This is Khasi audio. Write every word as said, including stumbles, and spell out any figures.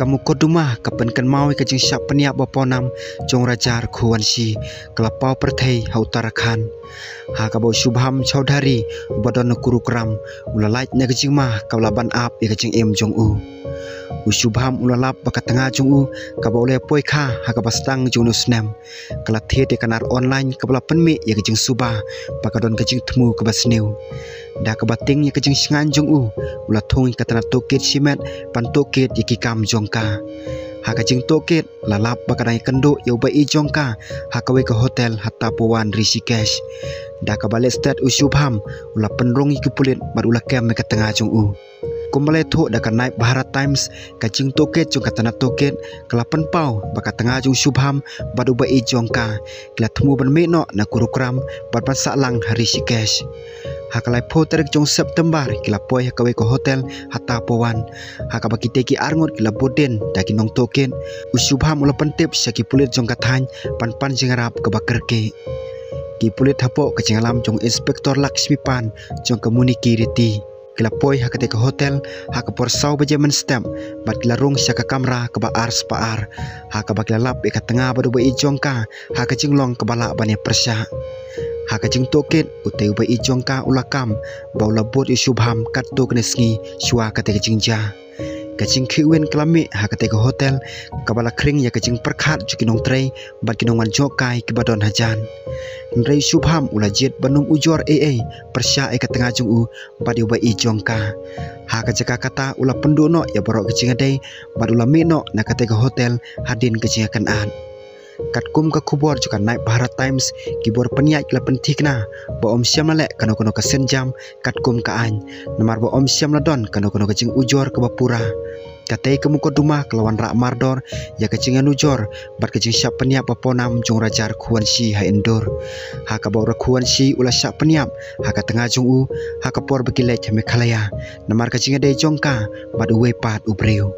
Ka mukotduma ka pynkynmaw ïa ka jingshah pynïap ba pawnam jong u Raja Raghuvanshi ka la paw pyrthei ha Uttarakhand. Ha kaba u Shubham Chaudhary uba don na Gurugram u la lait na ka jingma kaba lah ban ap ïa ka jingim jong u. U Shubham u la lap ba ka tnga jong u kaba u la poi kha ha kaba sdang jong u snem ka la thied ïa ka nar online kaba la pynmih ïa ka jingsuba ba ka don ka jingthmu kaba sniew. Da kaba tieng ïa ka jingshngaiñ jong u, u la thung ïa ka tnat tohkit shimet ban tohkit ïa ki kam jong ka. Ha ka jingtohkit la lap ba ka dang ïakynduh ïa u baieit jong ka ha kawei ka hotel ha Tapovan, Rishikesh. Da kaba leh stet u Shubham u la pynrung ïa ki pulit bad u la kem ïa ka tnga jong u. Kumba la ïathuh da ka Navbharat Times, ka jingtohkit jong ka tnat tohkit ka la pynpaw ba ka tnga jong u Shubham bad u baieit jong ka ki la thmu ban mih noh na Gurugram bad ban sah lang ha Rishikesh. Ha ka laiphew tarik jong September ki la poi ha kawei ka hotel ha Tapovan, ha kaba kitei ki arngut ki la bud dien da ki nongtohkit. U Shubham u la pyntip sha ki pulit jong ka thaiñ ban pan jingïarap kaba kyrkieh. Ki pulit hapoh ka jingïalam jong Inspector Lakshmipan jong ka Muniki Reddy ki la poi ha katei ka hotel ha ka por saw baje mynstep bad ki la rung sha ka kamra kaba ar spah ar, ha kaba ki la lap ïa ka tnga bad u baieit jong ka ha ka jinglong kaba lah ban ïapyrshah. Ha ka jingtohkit, utei u baieit jong ka u la kam ba u la bud ïa u Shubham katto katne sngi shuwa katei ka jingjia. Ka jingkhih win ka la mih ha katei ka hotel kaba la khring ïa ka jingpyrkhat jong ki nongtrei bad ki nongwan jngohkai kiba don hajan. Hynrei u Shubham u la jied ban ym ujor ei ei pyrshah ïa ka tnga jong u bad ïa u baieit jong ka. Ha ka jaka kata u la pynduh noh ïa baroh ka jingïadei bad u la mih noh na katei ka hotel hadien ka jingïakynad. Katkum ka khubor jong ka Navbharat Times, ki bor pynïaid ki la pynthikna ba ym shym la leh kano kano ka sienjam katkum ka aiñ, namar ba ym shym la don kano kano ka jingujor kaba pura. Katei ka mukotduma ka la wanrah mardor ïa ka jingïanujor bad ka jingshah pynïap ba pawnam jong u Raja Raghuvanshi ha Indore, ha kaba u Raghuvanshi u la shah pynïap ha ka tnga jong u ha ka por ba ki leit ha Meghalaya namar ka jingïadei jong ka bad uwei pat u briew.